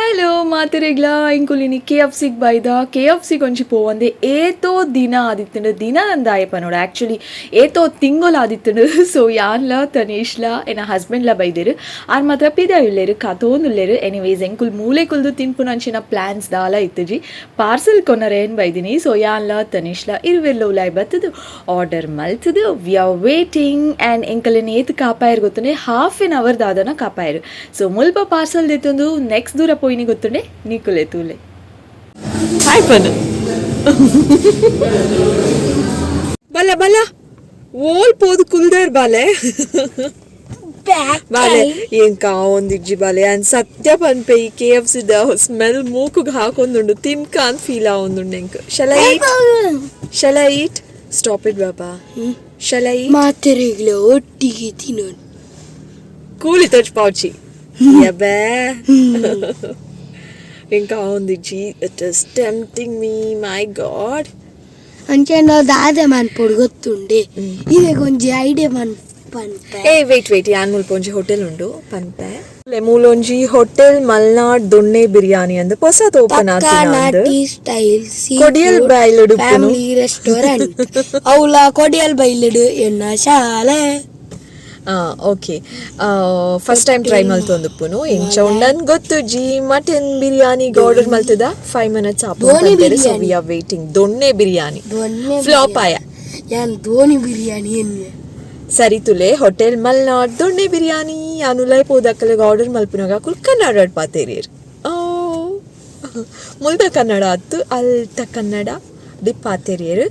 Hello ಮಾತೆರೆಗ್ಲಾ, ಇಂಕುಲಿನಿ K F ಸಿಗ್ ಬೈದ. ಕೆ ಎಫ್ ಸಿಗ್ ಒಂಜಿ ಪೋವಂದೆ ಏತೋ ದಿನ ಆದಿತ್ತುಂಡು. ದಿನ ಅಂದಾಯ ಪನೋಡು, ಆಕ್ಚುಲಿ ಏತೋ ತಿಂಗೊಲು ಆದಿತ್ತುಂಡು. ಸೊ ಯಾನ್ಲ ತನೀಶ್ಲ ಎನ್ನ ಹಸ್ಬೆಂಡ್ಲ ಬೈದೆರ್. ಆರ್ ಮಾತ್ರ ಪಿದಾಯುಲ್ಲೆರ್, ಕಾತೋಂದುಲ್ಲೆರ್. ಎನಿವೇಸ್, ಎಂಕುಲು ಮೂಲೆ ಕುಲ್ದು ತಿನ್ಪುನಂಚಿನ ಪ್ಲಾನ್ಸ್ ದಾಲ ಇತ್ತುಜಿ. ಪಾರ್ಸೆಲ್ ಕೊನರೆ ಏನ್ ಬೈದಿನಿ. ಸೊ ಯಾನ್ಲ ತನೀಶ್ಲ ಇರುವೆರ್ಲ ಉಲಾಯ್ ಬತ್ತದು ಆರ್ಡರ್ ಮಲ್ತದು we are waiting. And ಎಂಕಲೆನ್ ಏತ್ ಕಾಪಾಯರ್ ಗೊತ್ತುಂಡೆ? Half an hour ದಾದನ ಕಾಪಾಯರ್. ಸೊ ಮುಲ್ಪ ಪಾರ್ಸೆಲ್ ದೆತ್ತೊಂದು ನೆಕ್ಸ್ಟ್ ದೂರ ಪೋಯಿನಿ ಗೊತ್ತುಂಡೆ, ನಿಕುಲೆ ತೂಲೆ. ಹಾಯ್ ಪನ್. ಬಲ ಬಲ, ಓಲ್ ಪೋದು ಕುಲ್ದಾರ್ ಬಾಲೆ ಬಾಲೆ. ಏನ್ ಕಾವೊಂದಿಜ್ಜಿ ಬಾಲೆ. ಅನ್ ಸತ್ಯ ಪನ್ಪೆ, ಈ K F C the smell ಮೂಕುಗ್ ಹಾಕೊಂದುಂಡು. ತಿನ್ಕ ಅಂತ ಫೀಲ್ ಆವೊಂದುಂಡು ಎಂಕ್. Shall I eat? Shall I eat? Stop it Baba. Shall I eat? ಮಾತೆರೆಗ್ಲ ಒಟ್ಟಿಗೆ ತಿನ್ನೋಣ. ಕೂಲಿ ತಚ್ ಪಾವ್ಚಿ ಯಬೇ. ಎಂಕ್ ಆವೊಂದಿಜ್ಜಿ. It is tempting me, my God. ಅಂಚೆ ದಾದೆ ಮನ್ಪೊಡು ಗೊತ್ತುಂಡೆ? ಇದಕ್ಕೆ ಒಂಜಿ ಐಡಿಯಾ ಪನ್ಪೆ. ಏ ವೇಟ್ ವೇಟ್, ಯಾನ್ ಮುಲ್ಪ ಒಂಜಿ ಹೋಟೆಲ್ ಉಂಡು ಪನ್ಪೆ. ಮೂಲೊಂಜಿ ಹೋಟೆಲ್ ಮಲ್ನಾಡ್ ದೊಣ್ಣೆ ಬಿರಿಯಾನಿ ಅಂದ್ ಪೊಸತ್ ಓಪನ್ ಆತಿನ ಅಂದ್. ನಾಟಿ ಸ್ಟೈಲ್. ಕೊಡಿಯಲ್ ಬೈಲುಡು ಉಪ್ಪುನು. Family restaurant. ಅವ್ಲ ಕೊಡಿಯಲ್ ಬೈಲುಡು ಎನ್ನ ಶಾಲೆ. ಓಕೆ, ಫಸ್ಟ್ ಟೈಮ್ ಟ್ರೈ ಮಲ್ತೊಂದುಪ್ಪುನು. ಇಂಚ ಉಂಡನ್ ಗೊತ್ತುಜಿ. ಮಟನ್ ಬಿರಿಯಾನಿ ಆರ್ಡರ್ ಮಲ್ತದ, 5 minutes. Donne so biryani. We are waiting. ದೊಣ್ಣೆ ಬಿರಿಯಾನಿ. ದೊಣ್ಣೆ. ಫ್ಲಾಪ್ ಆಯ. ಯಾನ್ ಧೋನಿ ಬಿರಿಯಾನಿ ಎನ್ನೆ. ಸರಿ ತುಲೆ, ಹೋಟೆಲ್ ಮಲ್ನಾಡ್ ದೊಣ್ಣೆ ಬಿರಿಯಾನಿ. ಅನುಲೈ ಪೋದಕ್ಕಲೆಗ್ ಆರ್ಡರ್ ಮಲ್ಪುನಾಗ ಅಕುಲು ಕನ್ನಡ ಪಾತೆರಿಯರ್. ಓ ಮುಲ್ತ ಕನ್ನಡ ಅತ್ತು, ಅಲ್ತ ಕನ್ನಡ ಡಿ ಪಾತೆರಿಯರ್.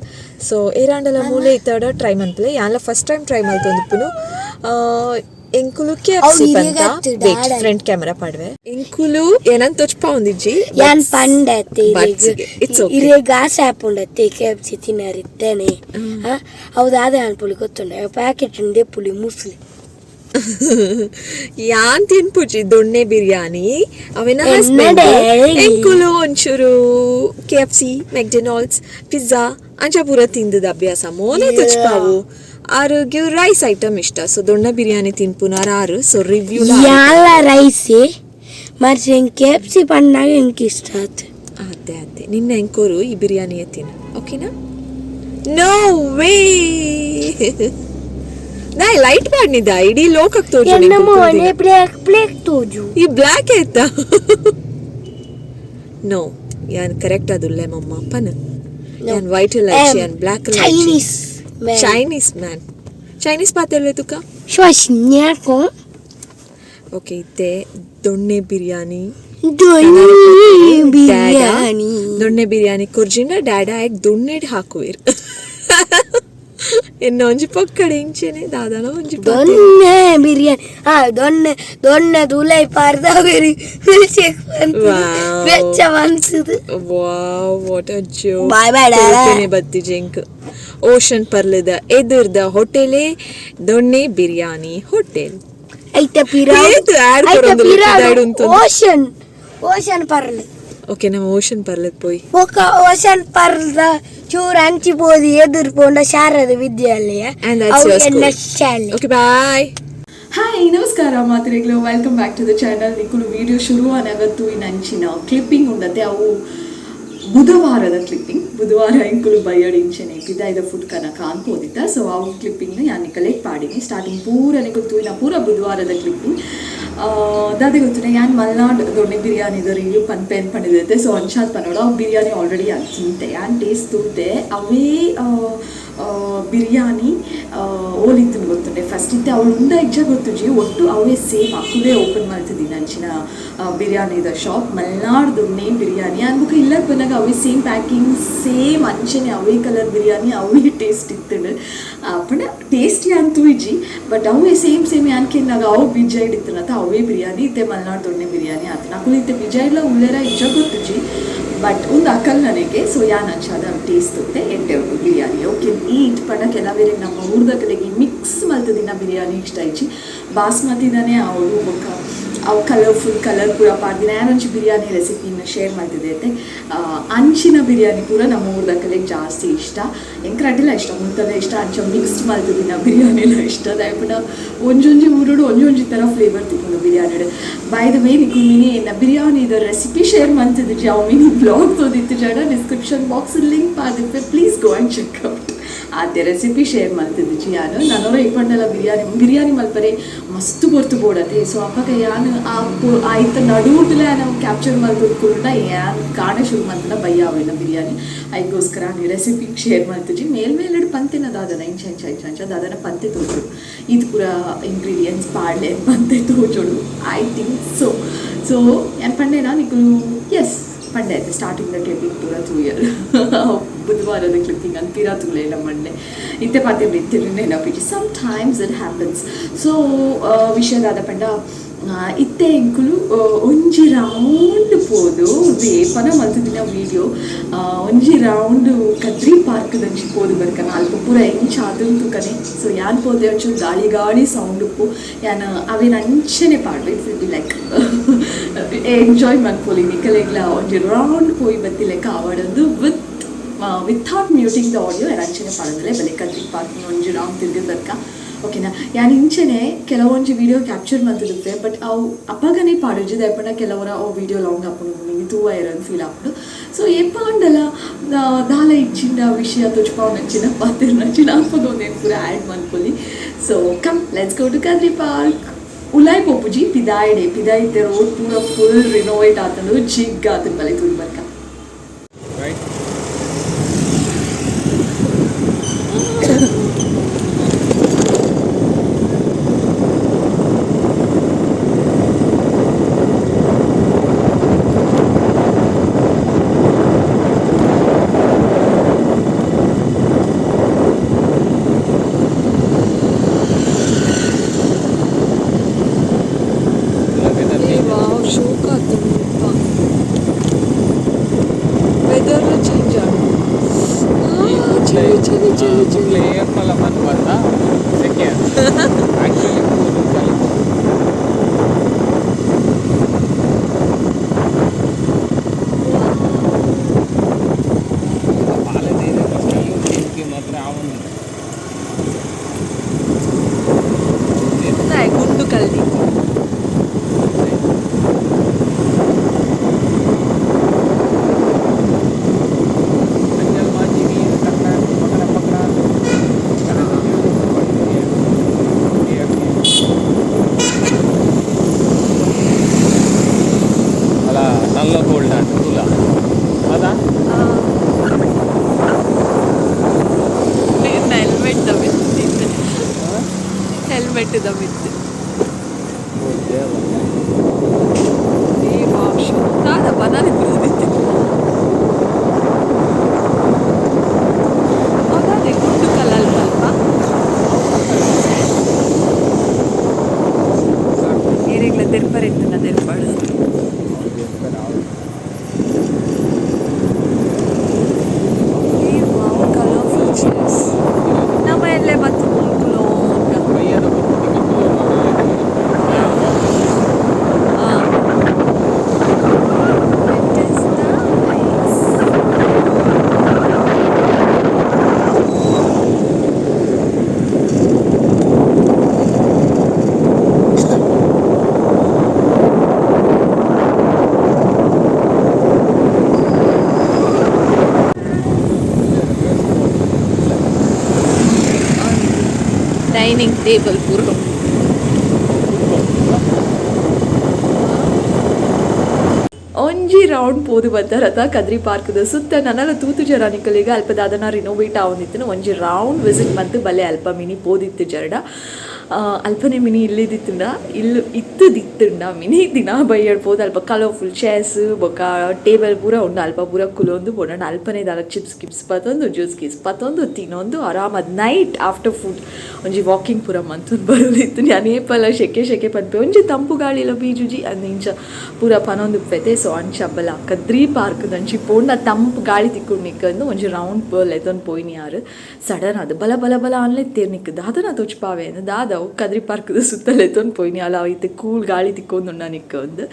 ಸೊ ಏರಾಂಡಲ ಮೂಲೆ ಇತ್ತಡ ಟ್ರೈ ಮನ್ಪಲೆ. ಯಾನ್ಲ ಫಸ್ಟ್ ಟೈಮ್ ಟ್ರೈ ಮಲ್ತೊಂದುಪ್ಪುನು. ಎಂಕುಲು ಕೆ ಎಫ್ ಸಿ ಅವು ಪಂತ. ಇರೆಗತ್ತು ವೇಟ್. ದಾಡ. ಫ್ರಂಟ್ ಕ್ಯಾಮರಾ ಪಾಡ್ವೆ. ಎಂಕುಲು ಏನಂತ ತೊಚ್ಪಾವೊಂದಿಜ್ಜಿ. ಯಾನ್ ಪಂಡತ್ತೆ. It's okay. ಇರೆಗ್ ಆಸೆ ಆಪುಂಡತ್ತೆ ಕೆ ಎಫ್ ಸಿ ತಿನ್ನರಿತ್ತೇನೆ. ಅವು ದಾದೆ ಅನ್ಪುಳಿ ಗೊತ್ತುಂಡೆ? ಪ್ಯಾಕೆಟ್ ಉಂಡೆ ಪುಳಿ ಮುಸ್ಲಿ. ಯಾನ್ ತಿನ್ಪುಜಿ ದೊಣ್ಣೆ ಬಿರಿಯಾನಿ. ಅವೆನ ಎನ್ನ ಹಸ್ಬೆಂಡ್. ಡ್ಯಾಡಿ. ಎಂಕುಲು ಒಂಚೂರು K F C, McDonald's, pizza ಅಂಚ ಪೂರ ತಿಂದದ ಅಭ್ಯಾಸ. ಮೋನೆ ತುಚ್ಪಾವು. ಆರುಗೆ ರೈಸ್ ಐಟಮ್ ಇಷ್ಟ. ಸೊ ದೊಣ್ಣೆ ಬಿರಿಯಾನಿ ತಿನ್ಪುನಾರ ಆರು. ಸೊ ರಿವ್ಯೂ. ಯಾಲ ರೈಸೆ ಮರ್ಚೆ. ಕೆ ಎಫ್ ಸಿ ಪಣ್ಣಾಗ ಎಂಕ್ ಇಷ್ಟ ಆತು. ಅದೇ ಅದೇ, ನಿನ್ನ ಎಂಕೋರು ಈ ಬಿರಿಯಾನಿ ತಿನ್ನು, ಓಕೆನಾ? No way. ನಾ ಲೈಟ್ ಪಾಡ್ನಿದ್ದ ಇಡೀ ಲೋಕಕ್ಕೆ ತೋಜು. ಎನ್ನ ಮೋನೆ ಬ್ಲ್ಯಾಕ್ ಬ್ಲ್ಯಾಕ್ ತೋಜು. ಈ ಬ್ಲ್ಯಾಕ್ ಆಯ್ತಾ? ನೋ, ಯಾನ್ ಕರೆಕ್ಟ್ ಅದುಲ್ಲೆ ಮಮ್ಮ ಪನ್. ಯಾನ್ ವೈಟ್ ಲೈಟ್, ಯಾನ್ black. Chinese. Chinese man. Chinese ಪಾತೆರ್ಲೆ ತುಕ. ಶ್ವಾಸ. ಓಕೆ, ಇತ್ತೆ ದೊಣ್ಣೆ ಬಿರಿಯಾನಿ. ದೊಣ್ಣೆ ಬಿರಿಯಾನಿ. ದೊಣ್ಣೆ ಬಿರಿಯಾನಿ ಕೊರ್ಜಿನ ಡ್ಯಾಡ ಆಯ್ಕ್ ದೊಣ್ಣೆಡ್ ಹಾಕುವಿರ್. ಎನ್ನ ಒಂಜಿ ಪೊಕ್ಕಡೆ ಇಂಚೆನೆ ದಾದನ ಒಂಜಿ ಪಾತೆರ. ದೊಣ್ಣೆ ಬಿರಿಯಾನಿ. ಹಾ, ದೊಣ್ಣೆ ದೊಣ್ಣೆ ತುಲೈ ಪಾರ್ದವೇರಿ ಮಿಲ್ಕ್ ಶೇಕ್. ಬೆಚ್ಚ ಅನ್ಸುದು. Wow, what a joke. Bye bye, Dada. ಬತ್ತಿ ಜಿಂಕ್. ಓಷನ್ ಪರ್ಲದ ಎದುರ್ದ ಹೋಟೆಲೇ ದೊಣ್ಣೆ ಬಿರಿಯಾನಿ ಹೋಟೆಲ್. ಐತ ಪಿರಾ. ಏತ್ ad ಕೊರೊಂದುಲ್ಲೆ ಪಿದಾಯ್ಡ್ ಉಂತೊಂದು. Ocean, ocean pearl. ಓಕೆ, ನಮ್ಮ ಓಷನ್ ಪರ್ಲದ ಪೋಯಿ. ಬೊಕ ಓಷನ್ ಪರ್ಲ್ದ ಚೂರು ಅಂಚಿ ಪೋದು ಎದುರು ಪೋಂಡ ಶಾರದ ವಿದ್ಯಾಲಯ. And that's your ಅವು ಎನ್ನ school. ಶಾಲೆ. Okay, bye. Hi, ನಮಸ್ಕಾರ ಮಾತ್ರೆಗಳು. Welcome back to the channel. ನಿಕುಲು ವಿಡಿಯೋ ಶುರು ಅನಗತ್ತು ನಂಚಿನ ಕ್ಲಿಪ್ಪಿಂಗ್ ಉಂಡತೆ. ಅವು ಬುಧವಾರದ ಕ್ಲಿಪ್ಪಿಂಗ್. ಬುಧವಾರ ಎಂಕುಲು ಬಯ್ಯಡಿಂಚನೆ ಪಿದಾಯ್ದ ಫುಡ್ ಕನ ಕಾನ್ಪೋದಿತ್ತ. ಸೊ ಅವು ಕ್ಲಿಪ್ಪಿಂಗ್ನ ಯಾನ್ ನಿಕಲೆಗ್ ಪಾಡಿನಿ. ಸ್ಟಾರ್ಟಿಂಗ್ ಪೂರ ನಿಕುಲು ತೂಯಿನ ಪೂರ ಬುಧವಾರದ ಕ್ಲಿಪ್ಪಿಂಗ್. ದಾದೆ ಗೊತ್ತುಂಡೆ, ಯಾನ್ ಮಲ್ನಾಡ್ ದೊಣ್ಣೆ ಬಿರಿಯಾನಿದ ರಿವ್ಯೂ ಪನ್ಪೆನ್ ಪಂಡಿದ್ದೆ. ಸೊ ಅಂಚಾದ್ ಪನೋಡು. ಅವು ಬಿರಿಯಾನಿ ಆಲ್ರೆಡಿ ಯಾನ್ ತಿಂತೆ, ಯಾನ್ ಟೇಸ್ಟ್ ತೂತೆ. ಅವೇ ಬಿರಿಯಾನಿ ಓಲಿತ್ತು ಗೊತ್ತುಂಡೆ ಫಸ್ಟ್ ಇತ್ತೆ ಅವಳು ಉಂಡ ಇಜ್ಜ ಗೊತ್ತುಜಿ. ಒಟ್ಟು ಅವೇ ಸೇಮ್ ಅಕ್ಕುಲೇ ಓಪನ್ ಮಲ್ತಿದ್ದೀನಿ ಅಂಚಿನ ಬಿರಿಯಾನಿದ ಶಾಪ್, ಮಲ್ನಾಡ್ ದೊಣ್ಣೆ ಬಿರಿಯಾನಿ. ಅನ್ಬುಕ ಇಲ್ಲ ಬಂದಾಗ ಅವೇ ಸೇಮ್ ಪ್ಯಾಕಿಂಗ್, ಸೇಮ್ ಅಂಚನೆ ಅವೇ ಕಲರ್ ಬಿರಿಯಾನಿ, ಅವೇ ಟೇಸ್ಟ್ ಇತ್ತುಂಡು. ಪಂಡ ಟೇಸ್ಟ್ ಯಾನ್ ತೂಯಿಜಿ, ಬಟ್ ಅವೇ ಸೇಮ್ ಸೇಮ್ ಯಾನ್ ಕೆನ್ನಾಗ ಅವು ಬಿಜೈಡ್ ಇತ್ತನತ ಅವೇ ಬಿರಿಯಾನಿ ಇತ್ತೆ ಮಲ್ನಾಡ್ ದೊಣ್ಣೆ ಬಿರಿಯಾನಿ ಆತನ. ಅಕುಲು ಇತ್ತೆ ಬಿಜೈಡ್ಲ ಉಲ್ಲೆರ ಇಜ್ಜ ಗೊತ್ತುಜಿ, ಬಟ್ ಒಂದು ಅಕಲ್ ನನಗೆ. ಸೊ ಯಾನ್ ಅಂಚಾದ ಟೇಸ್ಟ್ ತುತ್ತೆ. ಎಡ್ಡೆ ಉಂಡು ಬಿರಿಯಾನಿ. ಓಕೆ, ಈಟ್ ಪಂಡ ಕೆಲವರಿಗೆ ನಮ್ಮ ಊರ್ದಕಲೆಗೆ ಮಿಕ್ಸ್ ಮಲ್ತದಿನ ಬಿರಿಯಾನಿ ಇಷ್ಟ ಇಜ್ಜಿ. ಬಾಸ್ಮತಿದಾನೆ ಅವಳು ಬೊಕ್ಕ ಅವು ಕಲರ್ಫುಲ್ ಕಲರ್ ಪೂರ ಪಾಡ್ದಿನ ಯಾನೊಂಜಿ ಬಿರಿಯಾನಿ ರೆಸಿಪಿನ ಶೇರ್ ಮಲ್ತಿದೆ. ಅಂಚಿನ ಬಿರಿಯಾನಿ ಪೂರ ನಮ್ಮ ಊರ್ದಕಲೆಗ್ ಜಾಸ್ತಿ ಇಷ್ಟ. ಎಂಕ್ ರಡ್ಡಿಲ ಇಷ್ಟ, ಮುಲ್ತಲ ಇಷ್ಟ, ಅಂಚ ಮಿಕ್ಸ್ಡ್ ಮಲ್ತಿದಿನ ಬಿರಿಯಾನಿಲ ಇಷ್ಟ. ದಾಯೆ ಒಂಜೊಂಜಿ ಊರುಡು ಒಂಜೊಂಜಿ ಥರ ಫ್ಲೇವರ್ ತಿಕ್ಕುಂಡು ಬಿರಿಯಾನಿಡ್. By the way, ನಿಕುಲು ಮಿನಿ ಎನ್ನ ಬಿರಿಯಾನಿದ ರೆಸಿಪಿ ಶೇರ್ ಮಲ್ತಿದ್ದಿಜಿ, ಅವು ಮಿನಿ ಬ್ಲಾಗ್ ತೋದಿತ್ತು ಜಡ description box link ಪಾದಿಪ್ಪೆ, please go and check out. ಆತೆ ರೆಸಿಪಿ ಶೇರ್ ಮಲ್ತಿದ್ದಿಜಿ ಯಾನು. ನನೊರ ಇಪ್ಪಂಡಲ ಬಿರಿಯಾನಿ ಬಿರಿಯಾನಿ ಮಲ್ಪರೆ ಮಸ್ತ್ ಪೊರ್ತು ಬೋಡತೆ. ಸೊ ಅಪಗ ಯಾನ್ ಆ ಆಯ್ತ ನಡುಟುಲೆ ನಾವು ಕ್ಯಾಪ್ಚರ್ ಮಲ್ತುದು ಕುಂಡ ಯಾನ್ ಕಾಣೆ ಶುರು ಮಲ್ತನ ಬಯ್ಯಾವೆನ ಬಿರಿಯಾನಿ. ಐಗೋಸ್ಕರ ನೀ ರೆಸಿಪಿ ಶೇರ್ ಮಲ್ತಿಜಿ. ಮೇಲ್ ಮೇಲೆಡು ಪಂತಿನ ದಾದನ ಇಂಚ ಇಂಚ ಇಂಚ ಇಂಚ ದಾದನ ಪಂತೆ ತೋಜೋಡು, ಇದು ಪೂರ ingredients ಪಾಡ್ಲೆ ಪಂತೆ ತೋಜೋಡು, I think so. So ಯಾನ್ ಪಂಡೇನಾ ನಿಕುಲು? ಎಸ್, ಪಂಡೆ ಆಯ್ತು. ಸ್ಟಾರ್ಟಿಂಗ್ the clipping ಪೂರ ತೂಯರ್, ಬುಧವಾರದ ಕ್ಲಿಪ್ಪಿಂಗ್ ಅಂತ ಪಿರ ತೂಲೆ ಮಂಡೆ ಇತ್ತೆ ಪಾತೆ ಇತ್ತಿರ ನೆನಪಿಜಿ. Sometimes it happens. So ವಿಷಯದಾದ ಪಂಡ, ಇತ್ತೆ ಎಂಕುಲು ಒಂಜಿ ರೌಂಡ್ ಪೋದು ಏಪನ ಮಲ್ತಿದಿನ ವೀಡಿಯೋ. ಒಂಜಿ ರೌಂಡ್ ಕದ್ರಿ ಪಾರ್ಕ್ ದಂಚಿ ಪೋದು ಬರ್ಕನ, ಅಲ್ಪ ಪೂರ ಎಂಚ ಆತುಂಡು ತೂಕನೆ. ಸೊ ಯಾನ್ ಪೋದೆ, ಒಂಚೂರು ಗಾಳಿ ಗಾಳಿ ಸೌಂಡ್ ಉಪ್ಪು. ಯಾನ್ ಅವೇನು ಅಂಚನೆ ಪಾಡ್ವೆ, it will be like enjoy ಮನ್ಪೊಲಿ ನಿಕಲೆಗ್ಲ. ಒಂಜಿ ರೌಂಡ್ ಪೋಯಿ ಬತ್ತಿ ಲೆಕ್ಕ ಆವಡೊಂದು without muting the audio ಯಾನ್ ಅಂಚನೆ ಪಾಡೊಂದುಲ್ಲೆ. ಬಲೆ ಕದ್ರಿ ಪಾರ್ಕ್ ಒಂಜಿ ರೌಂಡ್ ತಿರ್ಗಿ ಬರ್ಕ, ಓಕೆನಾ? ಯಾನ್ ಇಂಚನೆ ಕೆಲವೊಂಜಿ ವಿಡಿಯೋ ಕ್ಯಾಪ್ಚರ್ ಮಲ್ತಿದುಪ್ಪೆ, ಬಟ್ ಅವು ಅಪಗನೇ ಪಾಡುಜಿ. ದಾಯೆ ಕೆಲವರ ಅವು ವಿಡಿಯೋ ಲಾಂಗ್ ಆಪುಂಡು, ಮಿನಿ ತೂವೈರ್ ಫೀಲ್ ಆಪುಂಡು. ಸೊ ಏಪಾಂಡಲ ದಾಲ ಇಚ್ಚಿಂಡ ವಿಷಯ ತೋಜ್ಪಾವುನಂಚಿನ ಪಾತೆರ್ನಂಚಿನ ಅಪಗ ಒಂದೇನು ಪೂರ ಆ್ಯಡ್ ಮನ್ಪೊಲಿ. So come, let's go to Kadri Park. ಉಲಾಯ್ ಪೋಪುಜಿ, ಪಿದಾಯ್ಡೆ ಪಿದಾಯ್ತೆ ರೋಡ್ ಪೂರ ಫುಲ್ ರಿನೋವೇಟ್ ಆತಂಡು, ಜಿಗ್ ಆತಂಡು. ಬಲೆ ತೂದು ಬರ್ಕ. Right? Wow, ಶೋಕ ಆತುಂಡು. ವೆದರ್ ಚೇಂಜ್ ಆಂಡ್ ಚಳಿ ಚಳಿ ಚಳಿ ಚಳಿ. ಏರ್ಪಲ ಮನ್ಪತ್ತ ಸೆಕೆ ಆಕ್ಚುಲಿ ಕೂದು ಚಳಿ. ಪಾಲದೆ ಮಾತ್ರ ಅವನು ಗುಂಡು ಕಲ್ದಿ. अंजल माजी भी करना पकड़ा पकड़ा. ಅಲ್ಲ, ನಲ್ಲ ಗೋಲ್ಡ್ ಆಟ ತುಲ ಅದಾ. Helmet the ಮಿತ್ತು, helmet the ಮಿತ್ತು. ಏ ವಾವ್, ಶೋಕಾದ ಬನಾನಿ ಬರುದಿತ್ತು. ಅದಾದೆ ಗುಂಡು ಕಲ್ಲಲ್ ಅಲ್ಪ ಏರೆಗ್ಲ ದೆರ್ಪರೆತ್ತುನ ದೆರ್ಪಾಡು. ಏ wow, colourful chairs. ನಮ್ಮ ಎಲ್ಲೆ ಬತ್ತು ಮುಲ್ಕುಲೋ. It is nice. Dining table ಪೂರ. ಒಂಜಿ ರೌಂಡ್ ಪೋದು ಬತ್ತಾರತ ಕದ್ರಿ ಪಾರ್ಕ್ದ ಸುತ್ತ. ನನಲ ತೂತು ಜರ ನಿಕಲಿಗ, ಅಲ್ಪ ದಾದನ ರಿನೋವೇಟ್ ಆವೊಂದಿತ್ತು. ಒಂಜಿ ರೌಂಡ್ ವಿಸಿಟ್ ಮಂತ್ ಬಲೆ. ಅಲ್ಪ ಮಿನಿ ಪೋದಿತ್ತು ಜರಡ. ಅಲ್ಪನೆ ಮಿನಿ ಇಲ್ಲಿದಿತ್ತುಂಡ ಇಲ್ಲು ಇತ್ತುದಿತ್ತುಂಡ ಮಿನಿ ದಿನ ಬಯ್ಯಡ್ ಪೋದು ಅಲ್ಪ ಕಲರ್ಫುಲ್ ಚೇರ್ಸ್ ಬೊಕ ಟೇಬಲ್ ಪೂರ ಉಂಡು. ಅಲ್ಪ ಪೂರ ಕುಲೊಂದು ಪೋಡಂಡ ಅಲ್ಪನೆ ದಾಲ ಚಿಪ್ಸ್ ಗಿಪ್ಸ್ ಪತ್ತೊಂದು, ಜ್ಯೂಸ್ ಗೀಸ್ ಪತ್ತೊಂದು, ತಿನ್ನೊಂದು ಆರಾಮದ್ night after food ಒಂಜಿ ವಾಕಿಂಗ್ ಪೂರ ಮಂತೊಂದು ಬರೋದಿತ್ತು. ನಾನು ಏಪಲ ಶೆಕೆ ಶೆಕೆ ಪನ್ಪೆ, ಒಂಜಿ ತಂಪು ಗಾಳಿಲ ಬೀಜುಜಿ ಅಂದ್ ಇಂಚ ಪೂರ ಪನೊಂದು ಉಪ್ಪೆತೆ. ಸೊ ಅಂಚ ಬಲ ಕದ್ರಿ ಪಾರ್ಕ್ ದಂಚಿ ಪೋಂಡ ತಂಪು ಗಾಳಿ ತಿಕ್ಕೊಂಡು ನಿಕ್ಕಂದು ಒಂಜಿ ರೌಂಡ್ ಲೆತ್ತೊಂದು ಪೋಯಿನಿ. ಯಾರು ಸಡನ್ ಅದು ಬಲ ಬಲ ಬಲ ಅನ್ಲೆ ತೇರ್ ನಿಕ್ಕು ದಾದನ ತೋಚ್ಪಾವೆ ಅಂದ್ ದಾದ ಅವು ಕದ್ರಿ ಪಾರ್ಕ್ದ ಸುತ್ತ ಲೆತ್ತೊಂದು ಪೋಯಿನಿ. ಅಲ್ಲ ಇತ್ತೆ ಕೂಲ್ ಗಾಳಿ ತಿಕ್ಕೊಂದುಂಡ ನಿಕ್ಕ ಒಂದು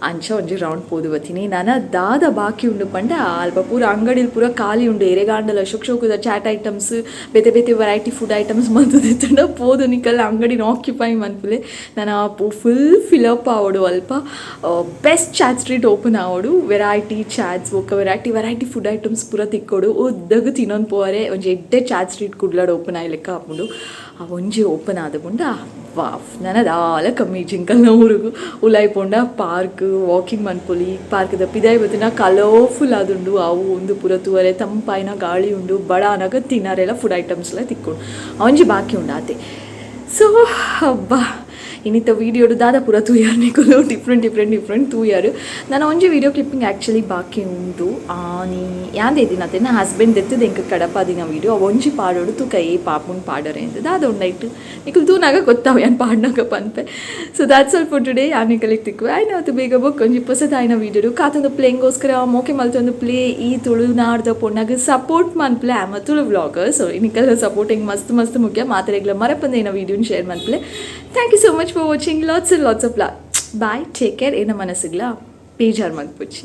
ಅಂಚ ಒಂಜಿ ರೌಂಡ್ ಪೋದು ಬತ್ತೀನಿ. ನನ ದಾದ ಬಾಕಿ ಉಂಡು ಪಂಡ ಅಲ್ಪ ಪೂರ ಅಂಗಡಿಲಿ ಪೂರ ಖಾಲಿ ಉಂಡು. ಎರೆಗಾಂಡಲ ಶೋಕ್ ಶೋಕುದ ಚಾಟ್ ಐಟಮ್ಸ್, ಬೇತೆ ಬೇತೆ ವೆರೈಟಿ ಫುಡ್ ಐಟಮ್ಸ್ ಮಂತುದಿತ್ತುಂಡ ಪೋದು ನಿಕಲ್ ಅಂಗಡಿನ ಆಕ್ಯುಪೈ ಮನ್ಪುಲೆ. ನನ ಫುಲ್ ಫಿಲಪ್ ಆವೊಡು. ಅಲ್ಪ ಬೆಸ್ಟ್ ಚಾಟ್ ಸ್ಟ್ರೀಟ್ ಓಪನ್ ಆವೊಡು. ವೆರೈಟಿ ಚಾಟ್ಸ್ ಬೊಕ್ಕ ವೆರೈಟಿ ವೆರೈಟಿ ಫುಡ್ ಐಟಮ್ಸ್ ಪೂರ ತಿಕ್ಕೊಡು. ಉದ್ದಗು ತಿನ್ನೊಂದು ಪೋವರೆ ಒಂಜಿ ಎಡ್ಡೆ ಚಾಟ್ ಸ್ಟ್ರೀಟ್ ಕುಡ್ಲಡ್ ಓಪನ್ ಆಯ್ಲೆಕ್ಕ ಆಪುಂಡು. ಆ ಒಂಜಿ ಓಪನ್ ಆದ ಪುಂಡ ವಾವ್, ನನ ದಾಲ ಕಮ್ಮಿ ಜಿಂಕಲ್ನ ಊರುಗು. ಉಲಾಯಿ ಪೋಂಡ ಪಾರ್ಕ್, ವಾಕಿಂಗ್ ಮನ್ಪೊಲಿ. ಪಾರ್ಕ್ದ ಪಿದಾಯಿ ಬತ್ತಿನ ಕಲರ್ಫುಲ್ ಆದುಂಡು. ಅವು ಉಂದು ಪೂರ ತೂವರೆ ತಂಪಾಯಿನ ಗಾಳಿ ಉಂಡು. ಬಡ ಆನಗ ತಿನ್ನರೆಲ ಫುಡ್ ಐಟಮ್ಸ್ಲ ತಿಕ್ಕೊಡು. ಒಂಜಿ ಬಾಕಿ ಉಂಡು ಆತೆ. ಸೊ ಅಬ್ಬಾ, ಇನ್ನಿತ ವೀಡಿಯೋಡು ದಾದ ಪೂರ ತೂಯಾರ್ ನಿಕುಲು? ಡಿಫ್ರೆಂಟ್ ಡಿಫ್ರೆಂಟ್ ಡಿಫ್ರೆಂಟ್ ತೂಯಾರು. ನಾನು ಒಂಜಿ ವೀಡಿಯೋ ಕ್ಲಿಪ್ಪಿಂಗ್ ಆ್ಯಕ್ಚುಲಿ ಬಾಕಿ ಉಂಡು. ನೀ ಯಾಂದೆ ದಿನ ನನ್ನ ಹಸ್ಬೆಂಡ್ ದೆತ್ತದ ಎಂಕ್ ಕಡಪಾದಿನ ವೀಡಿಯೋ ಒಂಜಿ ಪಾಡೋಡು. ತೂಕ ಏ ಪಾಪುನ್ ಪಾಡರೆ ಅಂತ ದಾದ ಉಂಡೈಟ್ ನಿಕುಲು ತೂನಾಗ ಗೊತ್ತಾವ, ಯಾನ್ ಪಾಡ್ನಾಗ ಪನ್ಪೆ. So that's all for today. ಯಾನ್ ನಿಕಲಿಗೆ ತಿಕ್ಕುವೆ ಆಯ್ನ ಬೇಗ ಬೊಕ್ಕ ಒಂಜಿ ಪೊಸದಾಯಿನ ವೀಡಿಯೋಡು. ಕಾತೊಂದು ಪ್ಲೇಂಗೋಸ್ಕರ ಮೋಕೆ ಮಲ್ತೊಂದು ಪ್ಲೇ. ಈ ತುಳುನಾಡ್ದ ಪೊಣ್ಣಗ್ ಸಪೋರ್ಟ್ ಮನ್ಪ್ಲೆ. ಆಮ ತುಳು ವ್ಲಾಗರ್, ಸೊ ನಿಕಲ್ ಸಪೋರ್ಟಿಂಗ್ ಮಸ್ತ್ ಮಸ್ತ್ ಮುಖ್ಯ. ಮಾತೆರೆಗ್ಲ ಮರಪಂದ ವೀಡಿಯೋನ share ಮನ್ಪ್ಲೆ. Thank you so much for watching. Lots and lots of love. Bye, take care. ಏನ ಮನಸ್ಸುಗ್ಲ ಬೇಜಾರು ಮನ್ಪುಚ್ಚಿ.